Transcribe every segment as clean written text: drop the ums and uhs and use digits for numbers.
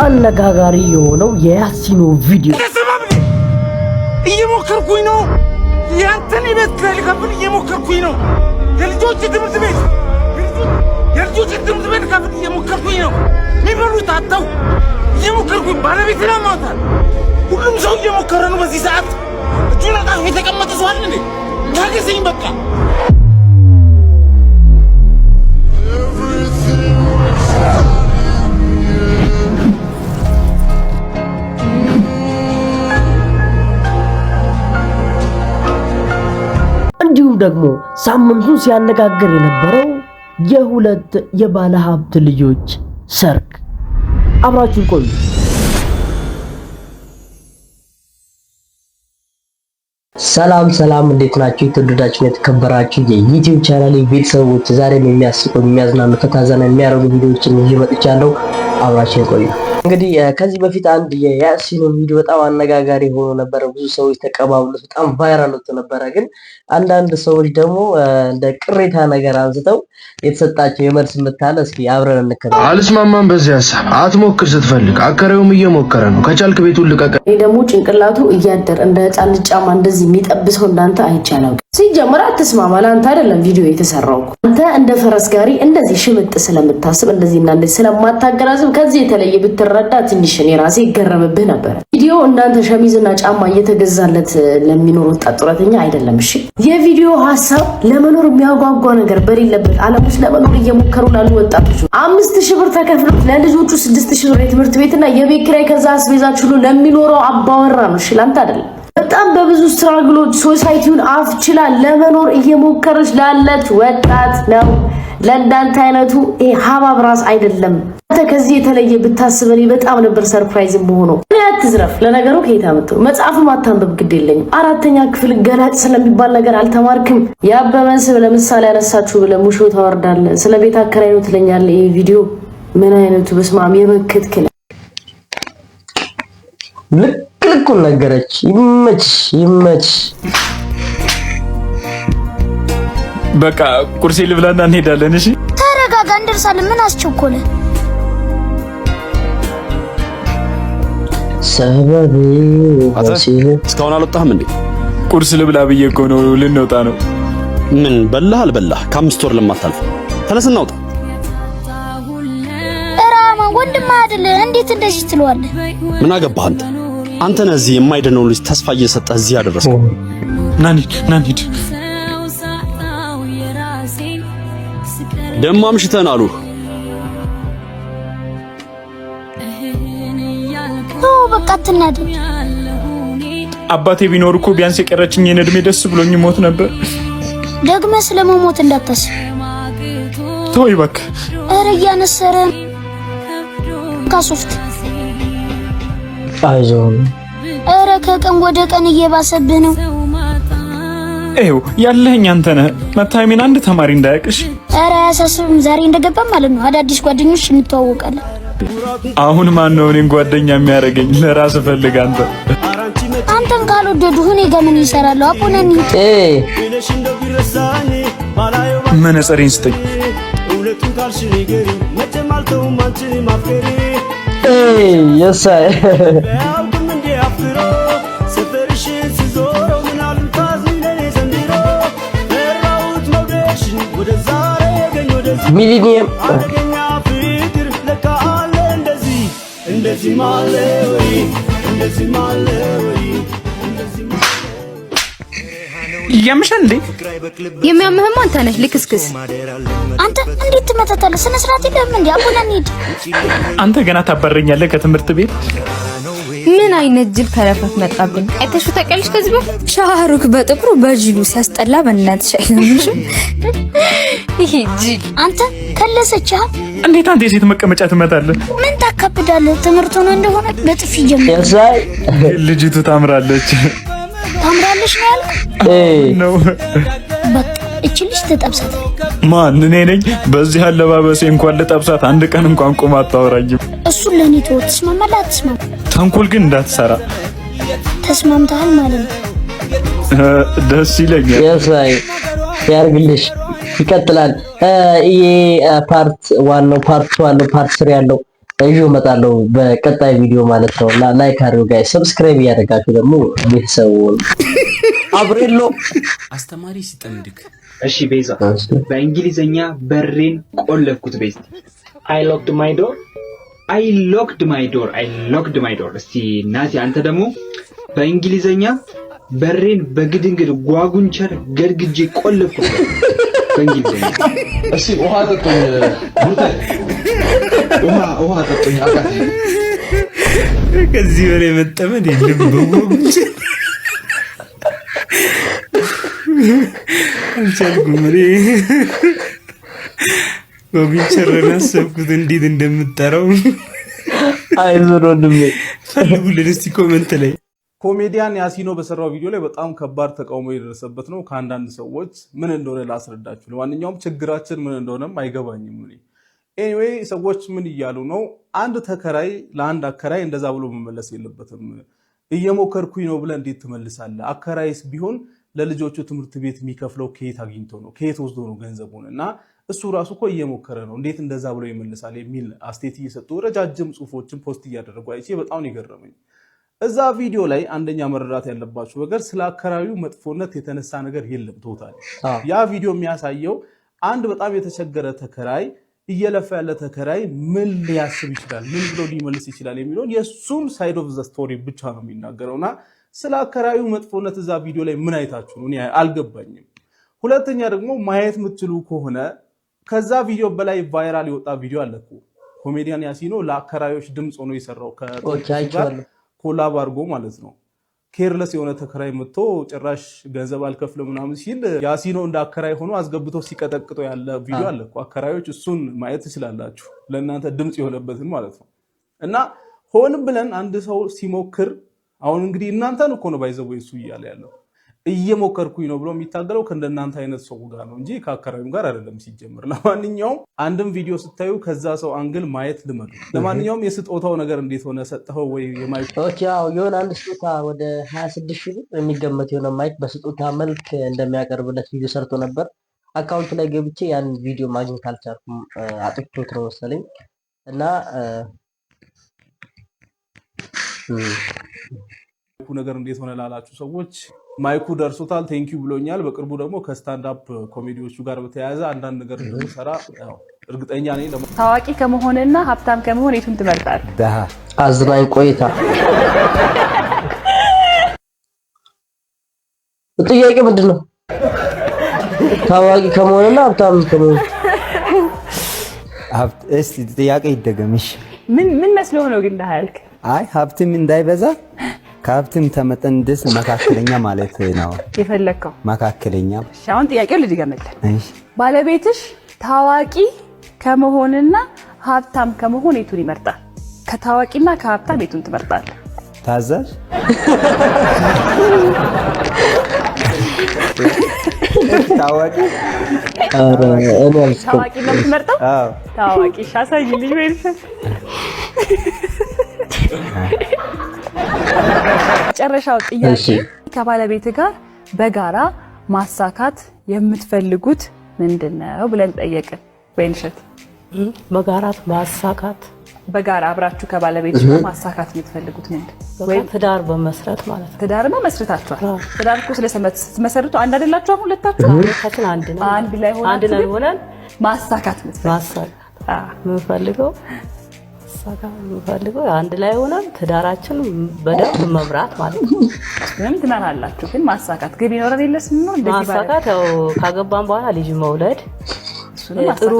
አነጋጋሪ የሆነው የያሲኖ ቪዲዮ። እየሞከርኩኝ ነው። ያንተን የቤት ኪራይ ልከፍል እየሞከርኩኝ ነው። የልጆች ትምህርት ቤት ልከፍል እየሞከርኩኝ ነው። የሚበሉት አጥተው እየሞከርኩኝ፣ ባለቤቴን አሟታል። ሁሉም ሰው እየሞከረ ነው። በዚህ ሰዓት እጁን አጣጥፎ የተቀመጠ ሰው አለ እንዴ? ታገሰኝ በቃ። እንዲሁም ደግሞ ሳምንቱን ሲያነጋግር የነበረው የሁለት የባለ ሀብት ልጆች ሰርግ። አብራችሁን ቆዩ። ሰላም ሰላም፣ እንዴት ናችሁ? የተወደዳችሁ የተከበራችሁ የ YouTube channel ቤተሰቦች፣ ዛሬም የሚያስቁ፣ የሚያዝናኑ፣ ፈታ ዘና የሚያደርጉ ቪዲዮዎችን ይዤ መጥቻለሁ። አብራችሁን ቆዩ። እንግዲህ ከዚህ በፊት አንድ የያሲኖ ቪዲዮ በጣም አነጋጋሪ ሆኖ ነበረ። ብዙ ሰዎች ተቀባብሎት በጣም viral ወጥቶ ነበረ። ግን አንዳንድ ሰዎች ደግሞ እንደ ቅሬታ ነገር አንስተው የተሰጣቸው የመልስ ምት አለ። እስኪ አብረን እንከታተል። አልስማማም በዚህ ሀሳብ። አትሞክር ስትፈልግ፣ አከራዩም እየሞከረ ነው። ከቻልክ ቤቱን ልቀቅ። እኔ ደግሞ ጭንቅላቱ እያደር እንደ ህፃን ልጅ ጫማ እንደዚህ የሚጠብሰው እንዳንተ አይቻለም። ሲጀመር አትስማማ። ለአንተ አይደለም ቪዲዮ የተሰራው። አንተ እንደ ፈረስ ጋሪ እንደዚህ ሽምጥ ስለምታስብ፣ እንደዚህ እና እንደዚህ ስለማታገናዝብ፣ ከዚህ የተለየ ብትረዳ ትንሽ እኔ ራሴ ይገረምብህ ነበር። ቪዲዮ እንዳንተ ሸሚዝና ጫማ እየተገዛለት ለሚኖር ወጣት ጡረተኛ አይደለም። እሺ፣ የቪዲዮ ሀሳብ ለመኖር የሚያጓጓ ነገር በሌለበት ዓለም ውስጥ ለመኖር እየሞከሩ ላሉ ወጣቶች፣ 5,000 ብር ተከፍሎት ለልጆቹ 6,000 ብር የትምህርት ቤትና የቤት ኪራይ ከዛ አስቤዛ ችሎ ለሚኖረው አባወራ ነው። እሺ፣ ለአንተ አይደለም። በጣም በብዙ struggle ኦች society ውን አፍችላ ለመኖር እየሞከረች ላለች ወጣት ነው። ለእንዳንተ አይነቱ ይሄ ሀባብ ራስ አይደለም። አንተ ከዚህ የተለየ ብታስብ እኔ በጣም ነበር surprise መሆኑ። እኔ አትዝረፍ። ለነገሩ ከየት አመጣው? መጽሐፍም አታንብብ፣ ግድ የለኝም። አራተኛ ክፍል ገላጭ ስለሚባል ነገር አልተማርክም። የአበበን ስም ለምሳሌ ያነሳችሁ ብለህ ሙሾ ታወርዳለህ። ስለ ቤት አከራይ ነው ትለኛለህ። ይሄ ቪዲዮ ምን አይነቱ፣ በስመ አብ፣ የበክትክ ነው። ልክ ልኩን ነገረች። ይመችሽ ይመችሽ። በቃ ቁርሴ ልብላና እንሄዳለን። እሺ። ተረጋጋ፣ እንደርሳለን። ምን አስቸኮለ? ሰበብ እስካሁን አልወጣህም እንዴ? ቁርስ ልብላ ብዬ እኮ ነው። ልንወጣ ነው። ምን በላህ አልበላህ ከ5 ወር ለማታልፍ ተነስ እናውጣ። ራማ ወንድም አይደለ? እንዴት እንደዚህ ትለዋለህ? ምን አገባህ አንተ? አንተ ነህ እዚህ የማይድነውን ልጅ ተስፋ እየሰጠህ እዚህ ያደረስከው። ና እንሂድ፣ ና እንሂድ። ደሞ አምሽተን አሉ። በቃ አትናደድ። አባቴ ቢኖር እኮ ቢያንስ የቀረችኝን እድሜ ደስ ብሎኝ ሞት ነበር። ደግመህ ስለመሞት እንዳታስብ። ተወኝ እባክህ። ኧረ እያነሰረ ካሶፍት አይዞህ። ኧረ ከቀን ወደ ቀን እየባሰብህ ነው። ይኸው ያለኸኝ አንተ ነህ። መታመሜን አንድ ተማሪ እንዳያውቅሽ። ኧረ አያሳስብም። ዛሬ እንደገባ ማለት ነው አዳዲስ ጓደኞች እንተዋወቃለን። አሁን ማን ነው እኔን ጓደኛ የሚያደርገኝ? ለራስህ ፈልግ አንተ። አንተን ካልወደዱ እኔ ጋር ምን ይሰራሉ? አቦነኒ። መነጽሬን ስጠኝ። የሳይ ሚሊኒየም። ያምሻል እንዴ? የሚያምህም አንተ ነህ ልክስክስ። አንተ እንዴት ትመታታለህ? ስነ ስርዓት የለህም እንዴ? አቦና እንሂድ። አንተ ገና ታባረኛለህ ከትምህርት ቤት። ምን አይነት ጅል ከረፈፍ መጣብን። አይተሽው ታውቂያለሽ ከዚህ በፊት? ሻህሩክ በጥቁሩ በጅሉ ሲያስጠላ፣ በእናትሽ አይገርምሽም? ይሄ ጅል። አንተ ከለሰችህ። እንዴት አንተ የሴት መቀመጫ ትመታለህ? ምን ታካብዳለህ? ትምህርት ሆኖ እንደሆነ በጥፊ ጀምር። የሳይ ልጅቱ ታምራለች። ታምራለች ነው ያልክ? ነው። በቃ እቺ ልጅ ትጠብሳታለህ። ማን፣ እኔ ነኝ? በዚህ አለባበሴ እንኳን ልጠብሳት አንድ ቀን እንኳን ቆማ አታወራኝም። እሱን ለእኔ ተወው። ትስማማለህ? አትስማማም? ተንኮል ግን እንዳትሰራ። ተስማምተሃል ማለት ነው። ደስ ይለኛል። የሳይ ያርግልሽ። ይቀጥላል። ይሄ part one ነው። Part two አለው፣ part three ያለው። ይዤው እመጣለሁ በቀጣይ ቪዲዮ ማለት ነው። እና like አድርጉ guys፣ subscribe እያደረጋችሁ ደግሞ ቤተሰቡ አብሬሎ። አስተማሪ ሲጠምድክ። እሺ ቤዛ፣ በእንግሊዘኛ በሬን ቆለፍኩት በይ እስቲ። I locked my door. I locked my door. I locked my door። እስቲ ናቲ፣ አንተ ደግሞ በእንግሊዘኛ በሬን በግድንግድ ጓጉንቸር ገድግጄ ቆለፍኩት በእንግሊዘኛ። እሺ፣ ውሃ ጠጡኝ። ቡርቴ፣ ውሃ፣ ውሃ ጠጡኝ። አቃተኝ። ከዚህ በላይ መጠመድ የለም። በጓጉንቸር አልቻልኩም። እኔ ጓጉንቸርን አሰብኩት እንዴት እንደምጠራው። አይዞህ ወንድሜ። ፈልጉልን እስቲ comment ላይ። ኮሜዲያን ያሲኖ በሰራው ቪዲዮ ላይ በጣም ከባድ ተቃውሞ የደረሰበት ነው ከአንዳንድ ሰዎች። ምን እንደሆነ ላስረዳችሁ። ለማንኛውም ችግራችን ምን እንደሆነም አይገባኝም እኔ። Anyway፣ ሰዎች ምን እያሉ ነው? አንድ ተከራይ ለአንድ አከራይ እንደዛ ብሎ መመለስ የለበትም። እየሞከርኩኝ ነው ብለህ እንዴት ትመልሳለህ? አከራይስ ቢሆን ለልጆቹ ትምህርት ቤት የሚከፍለው ከየት አግኝቶ ነው? ከየት ወስዶ ነው ገንዘቡን? እና እሱ ራሱ እኮ እየሞከረ ነው፣ እንዴት እንደዛ ብሎ ይመልሳል? የሚል አስተያየት እየሰጡ ረጃጅም ጽሁፎችን post እያደረጉ አይቼ በጣም ነው የገረመኝ። እዛ ቪዲዮ ላይ አንደኛ መረዳት ያለባችሁ ነገር ስለ አከራዩ መጥፎነት የተነሳ ነገር የለም። Totally ያ ቪዲዮ የሚያሳየው አንድ በጣም የተቸገረ ተከራይ፣ እየለፋ ያለ ተከራይ ምን ሊያስብ ይችላል፣ ምን ብሎ ሊመልስ ይችላል የሚለውን የእሱን side of the story ብቻ ነው የሚናገረው። እና ስለ አከራዩ መጥፎነት እዛ ቪዲዮ ላይ ምን አይታችሁ ነው? እኔ አልገባኝም። ሁለተኛ ደግሞ ማየት የምትችሉ ከሆነ ከዛ ቪዲዮ በላይ viral የወጣ ቪዲዮ አለ እኮ፣ ኮሜዲያን ያሲኖ ለአከራዮች ድምፅ ሆኖ የሰራው ጋር collab አድርጎ ማለት ነው። Careless የሆነ ተከራይ መጥቶ ጭራሽ ገንዘብ አልከፍልም ምናምን ሲል ያሲኖ እንደ አከራይ ሆኖ አስገብቶ ሲቀጠቅጦ ያለ ቪዲዮ አለ እኮ። አከራዮች እሱን ማየት ትችላላችሁ፣ ለእናንተ ድምፅ የሆነበትን ማለት ነው። እና ሆን ብለን አንድ ሰው ሲሞክር፣ አሁን እንግዲህ እናንተን እኮ ነው by the way እሱ እያለ ያለው፣ እየሞከርኩኝ ነው ብሎ የሚታገለው ከእንደናንተ አይነት ሰው ጋር ነው እንጂ ከአከራዩም ጋር አይደለም ሲጀምር። ለማንኛውም አንድም ቪዲዮ ስታዩ ከዛ ሰው angle ማየት ልመዱ። ለማንኛውም የስጦታው ነገር እንዴት ሆነ? ሰጠኸው ወይ የ mic? Okay፣ አዎ፣ የሆነ አንድ ስጦታ ወደ 26 ሺህ ብር የሚገመት የሆነ mic በስጦታ መልክ እንደሚያቀርብለት ቪዲዮ ሰርቶ ነበር። Account ላይ ገብቼ ያን ቪዲዮ ማግኘት አልቻልኩም። አጥፍቶት ነው መሰለኝ እና ነገር እንዴት ሆነ ላላችሁ ሰዎች mic ኡ ደርሶታል፣ thank you ብሎኛል። በቅርቡ ደግሞ ከ stand up comedy ዎቹ ጋር በተያያዘ አንዳንድ ነገር እንደምሰራ ያው እርግጠኛ ነኝ። ታዋቂ ከመሆንና ሀብታም ከመሆን የቱን ትመርጣለህ? አዝናኝ ቆይታ። ጥያቄ ምንድን ነው? ታዋቂ ከመሆንና ሀብታም ከመሆን። ሀብት። እስቲ ጥያቄ ይደገምሽ። ምን ምን መስሎ ነው ግን ደሃ ያልክ? አይ፣ ሀብትም እንዳይበዛ ከሀብትም ተመጠን ደስ መካከለኛ ማለት ነው። የፈለግከው። መካከለኛ። እሺ፣ አሁን ጥያቄው ልድገምልህ። እሺ። ባለቤትሽ ታዋቂ ከመሆንና ሀብታም ከመሆን የቱን ይመርጣል? ከታዋቂና ከሀብታም የቱን ትመርጣለህ? ታዛዥ፣ ታዋቂ። ኧረ እኔ አልስቅም። ታዋቂ ነው የምትመርጠው? አዎ። ታዋቂ። እሺ፣ አሳይልኝ ወይ። መጨረሻው ጥያቄ ከባለቤት ጋር በጋራ ማሳካት የምትፈልጉት ምንድን ነው ብለን ጠየቅን። ወይንሸት። በጋራ ማሳካት? በጋራ አብራችሁ ከባለቤት ጋር ማሳካት የምትፈልጉት ምንድን በቃ ትዳር በመስረት ማለት ነው። ትዳርማ መስርታችኋል። ትዳር እኮ ስትመሰርቱ አንድ አይደላችሁ? አሁን ሁለታችሁ ሁለታችን አንድ ነው። አንድ ላይ አንድ ላይ ሆናችሁ ሆነን ማሳካት የምትፈልጉት? ማሳካት የምንፈልገው፣ ማሳካት የምንፈልገው አንድ ላይ ሆነን ትዳራችን በደንብ መምራት ማለት ነው። እሱንም ትመራላችሁ፣ ግን ማሳካት ግብ ይኖረን የለ ስንኖር እንደዚህ ማሳካት ያው ካገባን በኋላ ልጅ መውለድ፣ እሱንም ጥሩ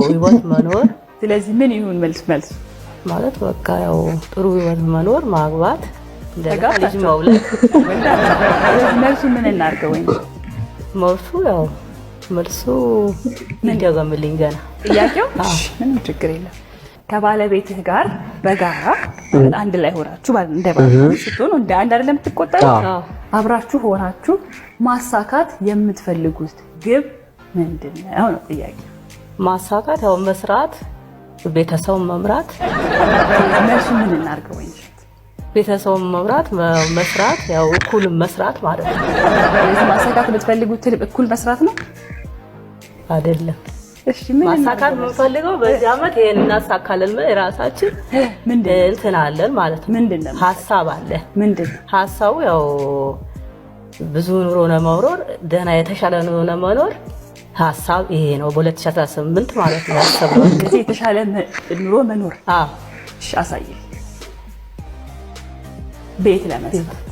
ህይወት መኖር። ስለዚህ ምን ይሁን መልስ መልሱ? ማለት በቃ ያው ጥሩ ህይወት መኖር፣ ማግባት፣ እንደገና ልጅ ተጋብታችኋል። መውለድ። ስለዚህ መልሱ ምን እናድርገው? ወይ መልሱ ያው መልሱ ይደገምልኝ ገና። ጥያቄው ምንም ችግር የለም። ከባለቤትህ ጋር በጋራ አንድ ላይ ሆናችሁ እንደ ባል ስትሆኑ እንደ አንድ አይደለም የምትቆጠሩት? አብራችሁ ሆናችሁ ማሳካት የምትፈልጉት ግብ ምንድን ነው ነው ጥያቄ። ማሳካት ያው መስራት፣ ቤተሰቡን መምራት። መልሱ ምን እናድርገው? ወይ ቤተሰቡን መምራት፣ መስራት፣ ያው እኩል መስራት ማለት ነው። ስለዚህ ማሳካት የምትፈልጉት እኩል መስራት ነው? አይደለም። እሺ ምን ማሳካት የምንፈልገው በዚህ ዓመት ይሄን እናሳካለን ብለን የራሳችን እንትን አለን ማለት ነው። ምንድን ነው? ሀሳብ አለ። ምንድን ነው ሀሳቡ? ያው ብዙ ኑሮ ለመኖር፣ ደህና የተሻለ ኑሮ ለመኖር ሀሳብ ይሄ ነው። በ2018 ማለት ነው ያሰብነው። ስለዚህ የተሻለ ኑሮ መኖር። አዎ። እሺ አሳየኝ። ቤት ለመስራት